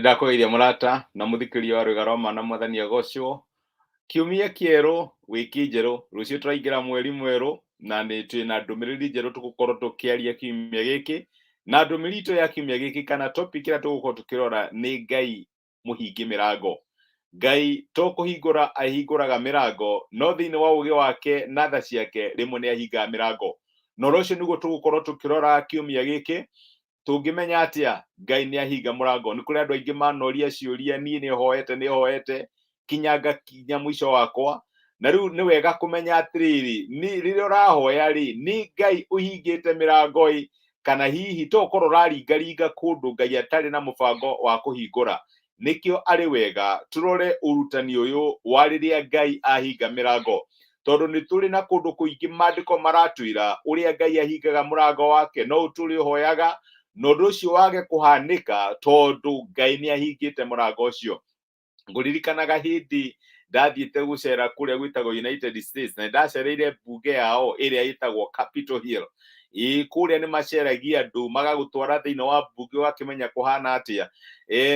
Nĩndakũgeithia mũrata na mũthikĩrĩria wa Rwĩga rwa Ma na Mwathani agocwo. Kiumia kĩerũ, wiki njerũ, rũciũ tũraingĩra mweri mwerũ na nĩ twĩna ndũmĩrĩri njerũ tũgũkorwo tũkĩaria kiumia gĩkĩ. Na ndũmĩrĩri itũ ya kiumia gĩkĩ kana topic ĩrĩa tũgũkorwo tũkĩrora nĩ Ngai mũhingi mĩrango. Ngai to kũhingũra ahingũraga mĩrango, no thĩinĩ wa ũũgĩ wake na tha ciake rĩmwe nĩ ahingaga mĩrango. Na ũndũ ũcio nĩguo tũgũkorwo tũkĩrora kiumia gĩkĩ. Tũngĩmenya atĩa Ngai nĩ ahinga mũrango? Nĩ kũrĩ andũ aingĩ manoria ciũria, niĩ nĩ hoete, nĩ hoete kinya ngakinya mũico wakwa. Na rĩu nĩ wega kũmenya atĩrĩrĩ, nĩ rĩrĩa ũrahoya rĩ, nĩ Ngai ũhingĩte mĩrango ĩ, kana hihi to ũkorwo ũraringaringa kũndũ Ngai atarĩ na mũbango wa kũhingũra. Nĩkĩo arĩ wega tũrore ũrutani ũyũ wa rĩrĩa Ngai ahinga mĩrango, tondũ nĩ tũrĩ na kũndũ kũingĩ maandĩko maratwĩra ũrĩa Ngai ahingaga mũrango wake, no ũtũrĩ ũhoyaga na ũndũ ũcio wage kũhanĩka tondũ Ngai nĩ ahingĩte mũrango ũcio. Ngũririkanaga hĩndĩ ndathiĩte gũcera kũrĩa gwĩtagwo United States, na ndacereire mbunge yao ĩrĩa ĩtagwo Capitol Hill. Ĩĩ kũrĩa nĩ maceragia andũ magagũtwara thĩinĩ wa mbunge ũgakĩmenya kũhana atĩa.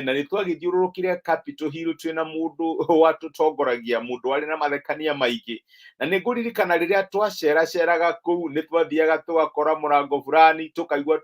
Na nĩ twagĩthiũrũrũkire Capitol Hill twĩna mũndũ watũtongoragia, mũndũ warĩ na mathekania maingĩ. Na nĩ ngũririkana rĩrĩa twacera-ceraga kũu nĩ twathiaga tũgakora mũrango fulani tũkaigua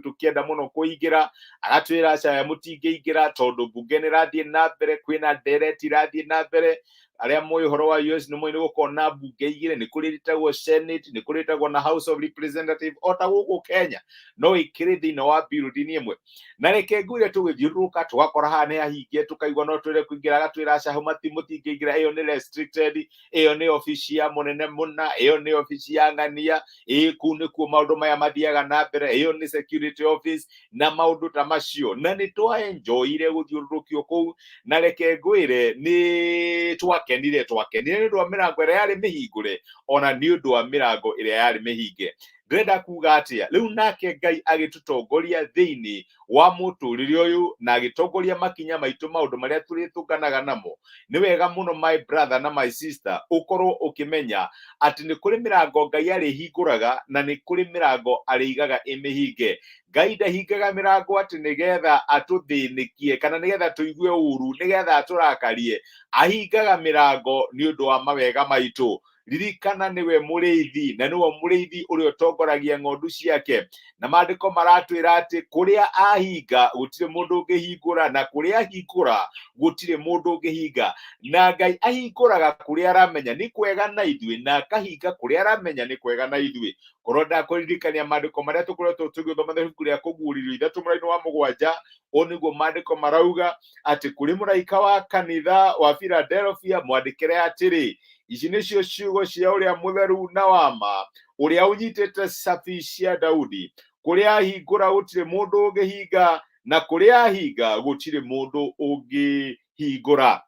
tũkĩenda mũno kũingĩra, agatwĩra aca mũtingĩingĩra tondũ mbunge nĩ ĩrathiĩ na mbere, kwĩna ndereti irathiĩ na mbere. Arĩa moĩ ũhoro wa US nĩ moĩ nĩ gũkorwo na mbunge igĩrĩ, nĩ kũrĩ ĩtagwo Senate, nĩ kũrĩ ĩtagwo na House of Representative o ta gũkũ Kenya, no ĩkĩrĩ thĩinĩ wa building ĩmwe. Na reke ngwĩre tũgĩthiũrũrũka tũgakora haha nĩ hahinge, tũkaigua no twĩre kũingĩra, agatwĩra aca hau mũtingĩingĩra, ĩyo nĩ restricted, ĩyo nĩ obici ya mũnene mũna, ĩyo nĩ obici ya ng'ania, ĩĩ kũu nĩkuo maũndũ maya mathiaga na mbere, ĩyo nĩ security office na maũndũ ta macio. Na nĩ twaenjoyire gũthiũrũrũkio kũu, na reke ngwĩre nĩ twakenire, twakenire nĩ ũndũ wa mĩrango ĩrĩa yarĩ mĩhingũre, ona nĩ ũndũ wa mĩrango ĩrĩa yarĩ mĩhinge. Ndĩrenda kuga atĩa? Rĩu nake Ngai agĩtũtongoria thĩinĩ wa mũtũrĩre ũyũ na agĩtongoria makinya maitũ maũndũ marĩa tũrĩtũnganaga namo. Nĩ wega mũno my brother na my sister ũkorwo ũkĩmenya atĩ nĩ kũrĩ mĩrango Ngai arĩhingũraga na nĩ kũrĩ mĩrango arĩigaga ĩmĩhinge. Ngai ndahingaga mĩrango atĩ nĩgetha atũthĩnĩkie kana nĩgetha tũigue ũru, nĩgetha atũrakarie. Ahingaga mĩrango nĩ ũndũ wa mawega maitũ. Ririkana nĩwe mũrĩithi, na nĩwe mũrĩithi ũrĩa ũtongoragia ng'ondu ciake. Na maandĩko maratwĩra atĩ kũrĩa ahinga gũtirĩ mũndũ ũngĩhingũra, na kũrĩa ahingũra gũtirĩ mũndũ ũngĩhinga. Na Ngai ahingũraga kũrĩa aramenya nĩ kwega na ithuĩ, na akahinga kũrĩa aramenya nĩ kwega na ithuĩ. Korwo ndakũririkania maandĩko marĩa tũkoretwo tũgĩthoma na ibuku rĩa Kũguũrĩrio ithatũ mũraini wa mũgwanja, ũũ nĩguo maandĩko marauga atĩ kũrĩ mũraika wa kanitha wa Philadelphia mwandĩkĩre atĩrĩ, ici nĩcio ciugo cia ũrĩa mũtheru na wa ma, ũrĩa ũnyitĩte cabi cia Daudi, kũrĩa ahingũra gũtirĩ mũndũ ũngĩhinga, na kũrĩa ahinga gũtirĩ mũndũ ũngĩhingũra.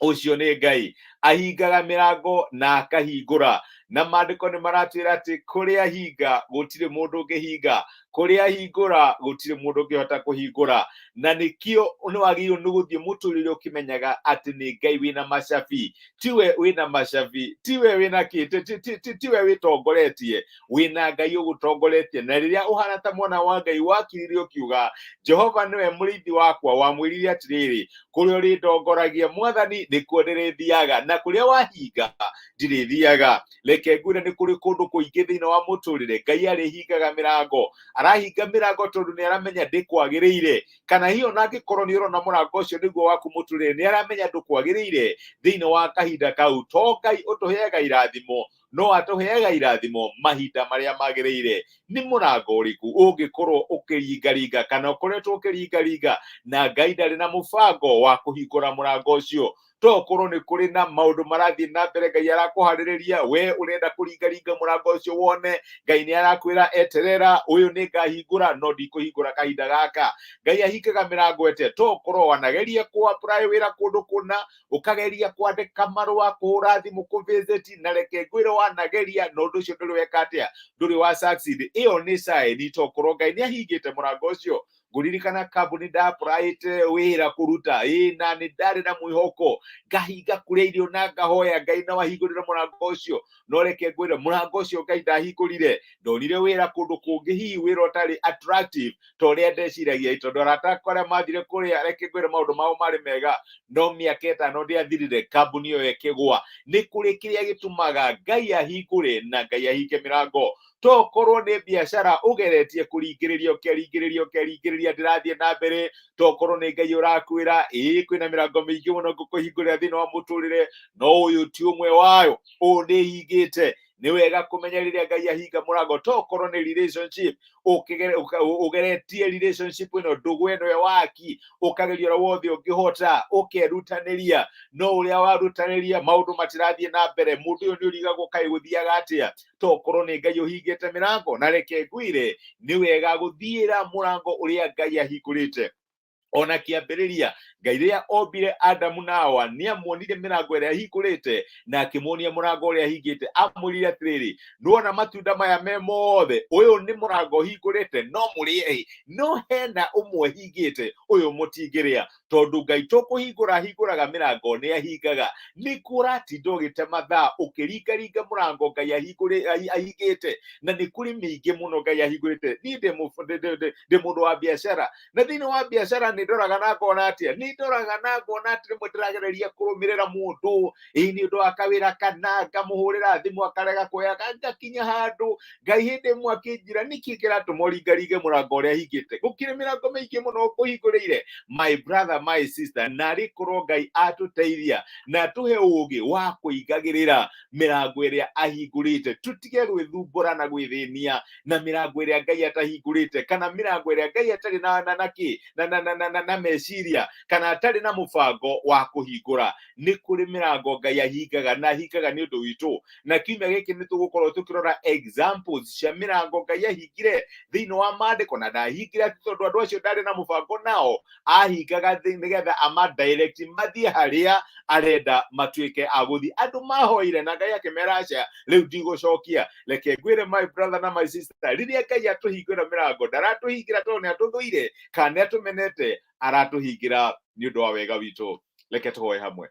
Ũcio nĩ Ngai ahingaga mĩrango na akahingũra. Na maandĩko nĩ maratwĩra atĩ kũrĩa ahinga gũtirĩ mũndũ ũngĩhinga, kũrĩa ahingũra gũtirĩ mũndũ ũngĩhota kũhingũra. Na nĩkĩo nĩ wagĩrĩirwo nĩ gũthiĩ mũtũrĩre ũkĩmenyaga atĩ nĩ Ngai wĩna macabi, tiwe wĩna macabi, tiwe wĩna kĩ, tiwe wĩtongoretie, wĩna Ngai ũgũtongoretie. Na rĩrĩa ũhana ta mwana wa Ngai wakirire ũkiuga Jehova nĩwe mũrĩithi wakwa, wamwĩrire atĩrĩrĩ, kũrĩa ũrĩndongoragia Mwathani nĩkuo ndĩrĩthiaga, na kũrĩa wahinga ndirĩthiaga. Reke ngwĩre nĩ kũrĩ kũndũ kũingĩ thĩinĩ wa mũtũrĩre Ngai arĩhingaga mĩrango. Arahinga mĩrango tondũ nĩ aramenya ndĩkwagĩrĩire, kana hihi ona angĩkorwo nĩ ũrona mũrango ũcio nĩguo waku mũtũrĩre, nĩ aramenya ndũkwagĩrĩire thĩinĩ wa kahinda kau. To Ngai ũtũheaga irathimo, no atũheaga irathimo mahinda marĩa magĩrĩire. Nĩ mũrango ũrĩkũ ũngĩkorwo ũkĩringaringa kana ũkoretwo ũkĩringaringa na Ngai ndarĩ na mũbango wa kũhingũra mũrango ũcio? To ũkorwo nĩ kũrĩ na maũndũ marathiĩ na mbere Ngai arakũharĩrĩria, we ũrenda kũringaringa mũrango ũcio wone Ngai nĩ arakwĩra eterera, ũyũ nĩ ngahingũra no ndikũhingũra kahinda gaka. Ngai ahingaga mĩrango ĩte. To ũkorwo wanageria kũ apply wĩra kũndũ kũna, ũkageria kwandĩka marũa, kũhũra thimũ, kũ visit, na reke ngwĩre wanageria na ũndũ ũcio ndũrĩ weka atĩa, ndũrĩ wa succeed. Ĩyo nĩ sign to ũkorwo Ngai nĩ ahingĩte mũrango ũcio. Ngũririkana kambuni ndapuraĩte wĩra kũruta ĩ, na nĩ ndarĩ na mwĩhoko, ngahinga kũrĩa irio na ngahoya Ngai na wahingũrĩre mũrango ũcio. No reke ngwĩre, mũrango ũcio Ngai ndahingũrire, ndonire wĩra kũndũ kũngĩ, hihi wĩra ũtarĩ attractive ta ũrĩa ndeciragia, tondũ arata akwa arĩa mathire kũrĩa, reke ngwĩre, maũndũ mao marĩ mega, no mĩaka 5 ndĩathirire, kambuni ĩyo ĩkĩgwa. Nĩ kũrĩ kĩrĩa gĩtũmaga Ngai ahingũre na Ngai ahinge mĩrango. Tokorwo nĩ biacara ũgeretie kũringĩrĩria, ũkeringĩrĩria, ũkeringĩrĩria, ndĩrathiĩ na mbere. Tokorwo nĩ Ngai ũrakwĩra, ĩĩ, kwĩna mĩrango mĩingĩ mũno ngũkũhingũrĩra thĩinĩ wa mũtũrĩre, no ũyũ ti ũmwe wayo, ũũ nĩ hingĩte. Nĩ wega kũmenya rĩrĩa Ngai ahinga mũrango. Tokorwo nĩ relationship ũgeretie relationship ĩno, ndũgũ ĩno ya waki, ũkageria ũrĩa wothe ũngĩhota, ũkerutanĩria, no ũrĩa warutanĩria maũndũ matirathiĩ na mbere. Mũndũ ũyũ nĩ ũrigagwo kaĩ gũthiaga atĩa. Tokorwo nĩ Ngai ũhingĩte mĩrango. Na reke ngwĩre, nĩ wega gũthiĩra mũrango ũrĩa Ngai ahingũrĩte. Ona kĩambĩrĩria, Ngai rĩrĩa ombire Adamu na Hawa, nĩ amuonire mĩrango ĩrĩa ahingũrĩte na akĩmuonia mũrango ũrĩa ahingĩte. Amwĩrire atĩrĩrĩ, nĩwona matunda maya me mothe, ũyũ nĩ mũrango hingũrĩte, no mũrĩe, no hena ũmwe hingĩte, ũyũ mũtingĩrĩa. Tondũ Ngai to kũhingũra ahingũraga mĩrango, nĩ ahingaga. Nĩ kũratinda ũgĩte mathaa ũkĩringaringa mũrango Ngai ahingĩte, na nĩ kũrĩ mĩingĩ mũno Ngai ahingũrĩte. Niĩ ndĩ mũndũ wa biacara, na thĩinĩ wa biacara nĩ ndoraga na ngona atĩa, nĩ ndoraga na ngona atĩ rĩmwe ndĩragereria kũrũmĩrĩra mũndũ, ĩĩ, nĩ ũndũ wa kawĩra kana ngamũhũrĩra thimũ akarega kuoya, ngakinya handũ Ngai hĩndĩ ĩmwe akĩnjĩra, nĩkĩ kĩratũma ũringaringe mũrango ũrĩa hingĩte? Gũkĩrĩ mĩrango mĩingĩ mũno ngũhingũrĩire, my brother, my sister. Narĩ korwo Ngai atũteithia na atũhe ũũgĩ wa kũingagĩrĩra mĩrango ĩrĩa ahingũrĩte, tũtige gwĩthumbũra na gwĩthĩnia na mĩrango ĩrĩa Ngai atahingũrĩte, kana mĩrango ĩrĩa Ngai atarĩ na na na kĩ na na na na, na, na meciria, kana atarĩ na mũbango wa kũhingũra. Nĩ kũrĩ mĩrango Ngai ahingaga, na ahingaga nĩ ũndũ witũ. Na kiumia gĩkĩ nĩ tũgũkorwo tũkĩrora examples cia mĩrango Ngai ahingire thĩinĩ wa maandĩko, na ndahingire atĩ tondũ andũ acio ndarĩ na mũbango nao, ahingaga nĩgetha ama direct mathiĩ harĩa arenda matuĩke a gũthiĩ. Andũ mahoire na Ngai akĩmera, aca, rĩu ndigũcokia. Reke ngwĩre, my brother na my sister, rĩrĩa Ngai atũhingũra mĩrango, ndaratũhingĩra tondũ nĩ atũthũire kana nĩ atũmenete, aratũhingĩra nĩ ũndũ wa wega witũ. Reke tũhoe hamwe.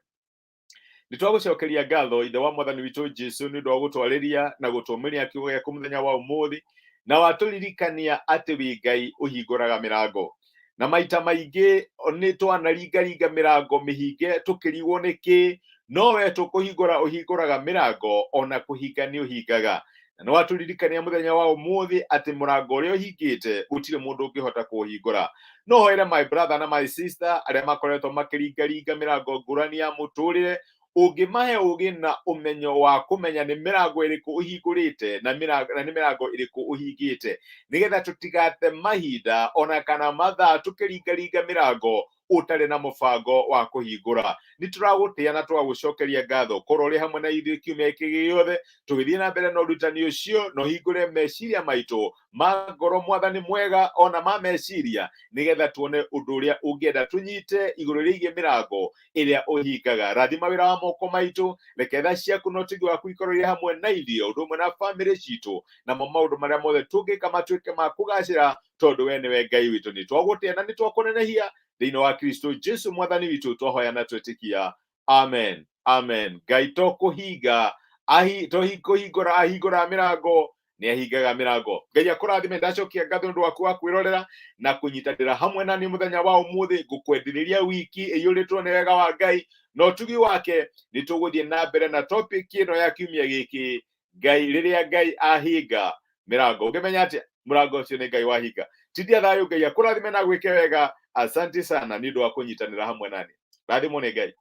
Nĩ twagũcokeria ngatho, Ithe wa Mwathani witũ Jesu, nĩ ũndũ wa gũtwarĩria na gũtũmĩria kiugo gĩaku mũthenya wa ũmũthĩ, na watũririkania atĩ wĩ Ngai ũhingũraga mĩrango, na maita maingĩ nĩ twanaringaringa mĩrango mĩhinge tũkĩrigwo nĩ kĩ, no we tũkũhingũra ũhingũraga mĩrango, ona kũhinga nĩ ũhingaga. Na nĩ watũririkania mũthenya wa ũmũthĩ atĩ mũrango ũrĩa ũhingĩte gũtirĩ mũndũ ũngĩhota kũũhingũra. No hoere my brother na my sister arĩa makoretwo makĩringaringa mĩrango ngũrani ya mũtũrĩre, ũngĩmahe ũgĩ na ũmenyo wa kũmenya nĩ mĩrango ĩrĩkũ ũhingũrĩte na nĩ mĩrango ĩrĩkũ ũhingĩte, nĩgetha tũtigate mahinda ona kana mathaa tũkĩringaringa mĩrango ũtarĩ na mũbango wa kũhingũra. Nĩ tũragũtĩa na tũgagũcokeria ngatho korwo ũrĩ hamwe na ithuĩ kiumia gĩkĩ gĩothe tũgĩthiĩ na mbere na ũrutani ũcio, na ũhingũre meciria maitũ ma ngoro, Mwathani mwega, ona ma meciria, nĩgetha tuone ũndũ ũrĩa ũngĩenda tũnyite igũrũ rĩgiĩ mĩrango ĩrĩa ũhingaga. Rathima wĩra wa moko maitũ, reke tha ciaku na ũtugi waku ikorwo irĩ hamwe na ithuĩ, ũndũ ũmwe na bamĩrĩ citũ, namo maũndũ marĩa mothe tũngĩka matuĩke ma kũgacĩra, tondũ we nĩwe Ngai witũ. Nĩ twagũtĩa na nĩ twakũnenehia thĩinĩ wa Kristo Jesu Mwathani witũ, twahoya na twĩtĩkia, amen, amen. Ngai to kũhinga ahi to kũhingũra ahingũra mĩrango, nĩ ahingaga mĩrango. Ngai akũrathime. Ndacokia ngatho nĩ ũndũ waku wa kwĩrorera na kũnyitanĩra hamwe na niĩ mũthenya wa ũmũthĩ. Ngũkwendereria wiki ĩiyũrĩtwo nĩ wega wa Ngai na ũtugi wake. Nĩ tũgũthiĩ na mbere na topic ĩno ya kiumia gĩkĩ, Ngai, rĩrĩa Ngai ahinga mĩrango, ũngĩmenya atĩa mũrango ũcio nĩ Ngai wahinga? Tindia thayũ. Ngai akũrathime na gwĩke wega. Asante sana nĩ ũndũ wa kũnyitanĩra hamwe nani. Rathimwo nĩ Ngai.